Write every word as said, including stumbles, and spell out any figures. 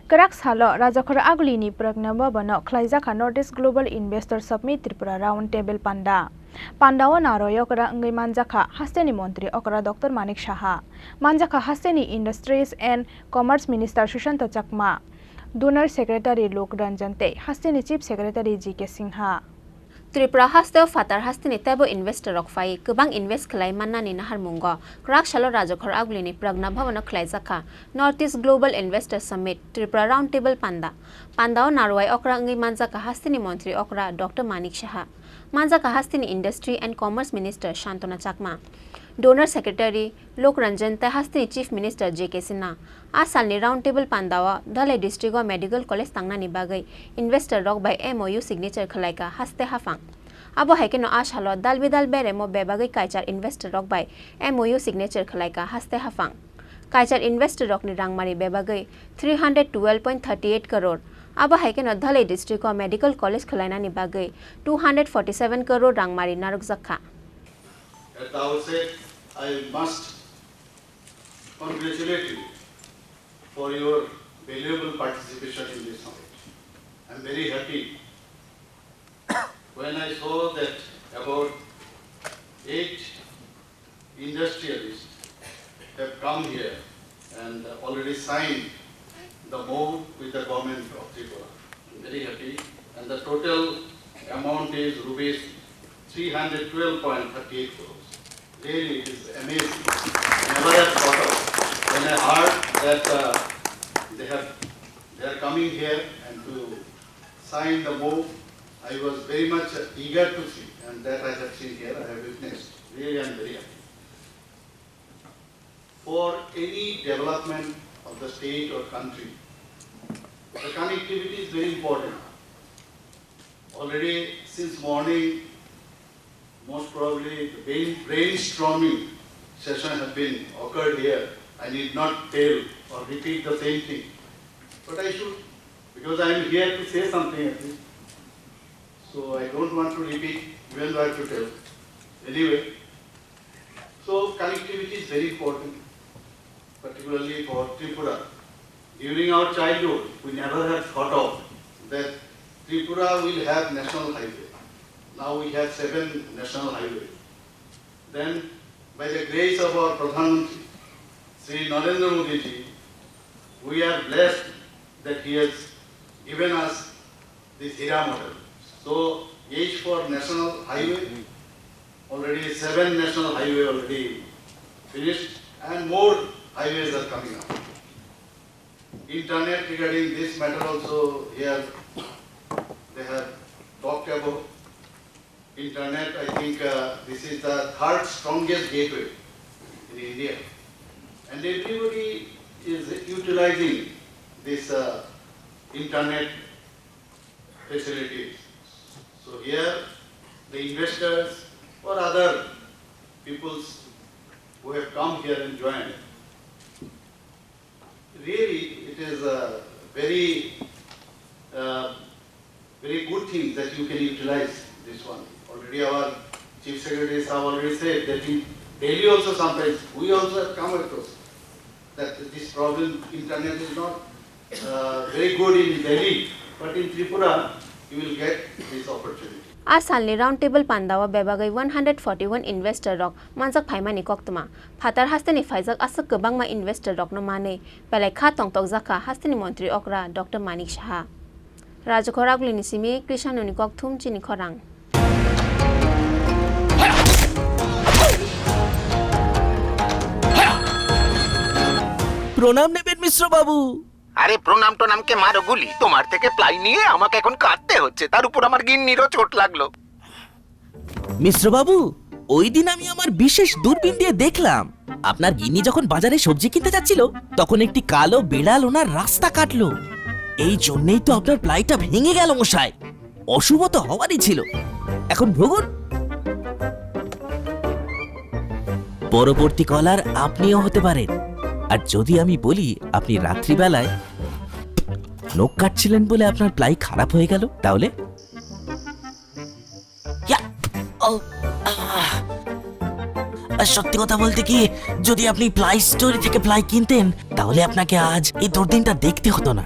Kwrak salo Rajakhor Agulini Pragna Bhavan-o khlaijakha North East Global Investor Summit Tripura Round Table Panda. Pandao narwi okra wngwi manjakha hasteni montri okra Doctor Manik Saha, manjakha hasteni Industries and Commerce Minister Sushanta Chakma, Donor Secretary Lok Ranjan tei hasteni Chief Secretary G K Sinha. Tripura hasteo phatar hasteni teibo investor rok phai kwbang invest khlai mannani naharmungo kwrak salo Rajakhor Agulini Pragna Bhavan-o khlaijakha North East Global Investor Summit Tripura Round Table Panda. Pandao narwai okra wngwi manjakha hasteni montri okra Doctor Manik Saha, manjakha hasteni Industry and Commerce Minister Shantana Chakma, Donor Secretary Lok Ranjan tei hasteni Chief Minister J K Sinha. A salni Round Table Pandao Dhalai district-o medical college tangnani bagwi investor rok bai M O U signature khlaikha haste haphang. Abo hai kheno a salo dal bidal beremo bebagwi kaichar investor rok bai M O U signature khlaikha haste haphang. Kaichar investor rokni rangmari bebagwi three hundred twelve point thirty eight crore. Abo hai kheno Dhalai district-o medical college khwlainani bagwi two hundred forty seven crore rangmari narwkjakha. At the outset, I must congratulate you for your valuable participation in this summit. I am very happy when I saw that about eight industrialists have come here and already signed the MoU with the government of Tripura. I'm very happy. And the total amount is rupees three hundred twelve point thirty eight crores. Really, it is amazing. I never have thought of. When I heard that, uh, they have, they are coming here and to sign the MoU, I was very much eager to see, and that I have seen here, I have witnessed. Really, I am very happy. For any development of the state or country, the connectivity is very important. Already since morning, most probably the brain, brainstorming session has been occurred here. I need not tell or repeat the same thing. But I should, because I am here to say something at least. So I don't want to repeat, even though I have to tell. Anyway, so connectivity is very important, particularly for Tripura. During our childhood, we never had thought of that Tripura will have national highway. Now we have seven national highways. Then, by the grace of our Pradhan Mantri, Shri Narendra Modi ji, we are blessed that he has given us this Hira model. So, H for national highway, already seven national highway already finished, and more highways are coming up. Internet, regarding this matter also, here they have talked about internet. I think, uh, this is the third strongest gateway in India, and everybody is utilizing this, uh, internet facilities. So here, the investors or other peoples who have come here and joined, really, it is a very, uh, very good thing that you can utilize this one. Already our Chief Secretary Saab already said that in Delhi also sometimes we also have come across that this problem, internet is not, uh, very good in Delhi, but in Tripura you will get this opportunity. A salni round table pandao bebagwi one hundred forty one investor rok manjak phaimani koktwma. Phatar hasteni phaijak aswk kwbangma investor rokno manwi belai kha tongtokjakha hasteni montri okra Doctor Manik Saha. Rajakhor Agulini simi Krishanoni kokthum chini khorang. প্রণাম নেবেন মিশ্র বাবু। আরে প্রণাম টনামকে মারো গুলি, তোমার থেকে প্লাই নিয়ে আমাকে এখন কাঁদতে হচ্ছে, তার উপর আমার গিন্নিরও চোট লাগলো। মিশ্র বাবু, ওই দিন আমি আমার বিশেষ দূরবীন দিয়ে দেখলাম, আপনার গিন্নি যখন বাজারে সবজি কিনতে যাচ্ছিল, তখন একটি কালো বিড়াল ওনার রাস্তা কাটলো। এই জন্যেই তো আপনার প্লাইটা ভেঙে গেল মশাই। অশুভ তো হওয়ারই ছিল। এখন ভুগুন। পরবর্তী কলার আপনিও হতে পারেন। আর যদি আমি বলি আপনি রাত্রিবেলায় নখ কাটছিলেন বলে আপনার প্লাই খারাপ হয়ে গেল, তাহলে? ইয়া, ও, আহ। আর সত্যি কথা বলতে কি, যদি আপনি প্লাই স্টোরে থেকে প্লাই কিনতেন, তাহলে আপনাকে আজ এই দুর্দিনটা দেখতে হতো না।